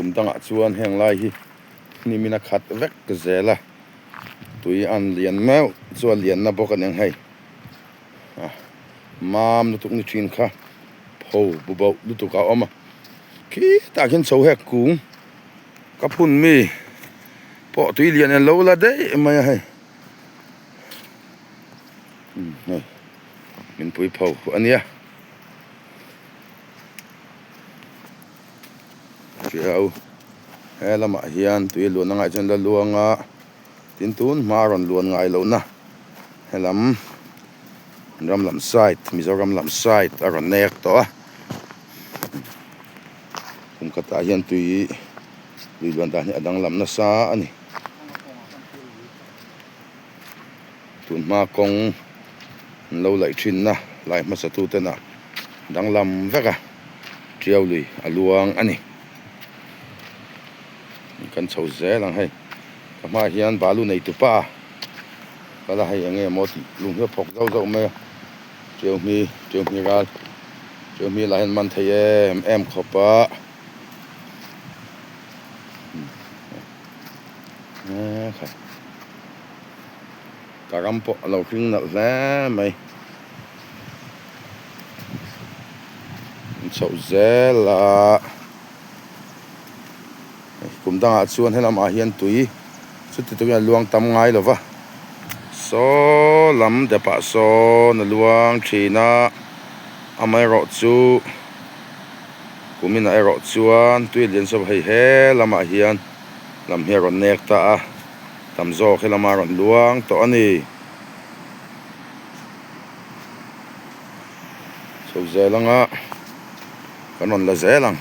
Kum dangah chuan heng lai hi hnimin a khat vek zel a, tui an lian meuh chu a lianna bawk a ni ang hei. Mam lutuk ni thin kha pho bu bauh lutuk a awm a, khitah khian chho hek kung ka phun mi pawh tui lian an lo la daih mai a hei hei min pui pho a nia. Hriau he lamah hian tui luan a ngaih chuan la luang a. Tin tun hma rawn luan ngai lohna helam ram lam side Mizoram lam side a rawn nek tawh a kum khatah hian tui lui luan dan hi a danglam nasa a ni tun hma kawng an lo laih thinna lai hmasa tu ten a danglam vek a tiau lui a luang a ni. Kan chho zel ang hei. Ka hmaah hian balu nei tupa kal a hei eng nge maw tih lung hi a phawk zauh zauh mai a. Ṭeu hmi, ṭeu hmi ral, ṭeu hmi lah hian man thei em em khawp a. Ka ram pawh a lo hring nalh hle mai. An chhoh zel a. Kum dangah chuan helamah hian tui chuti tukin a luang tam ngai lo va, saw lam depah sawn a luang thin a, amaherawh chu kuminah erawh chuan tui a lian saw hei he lamah hian lam hi a rawn nek ta a, tam zawk helama a rawn luang tawh a ni. Chho zel anga kan rawn la zel ang.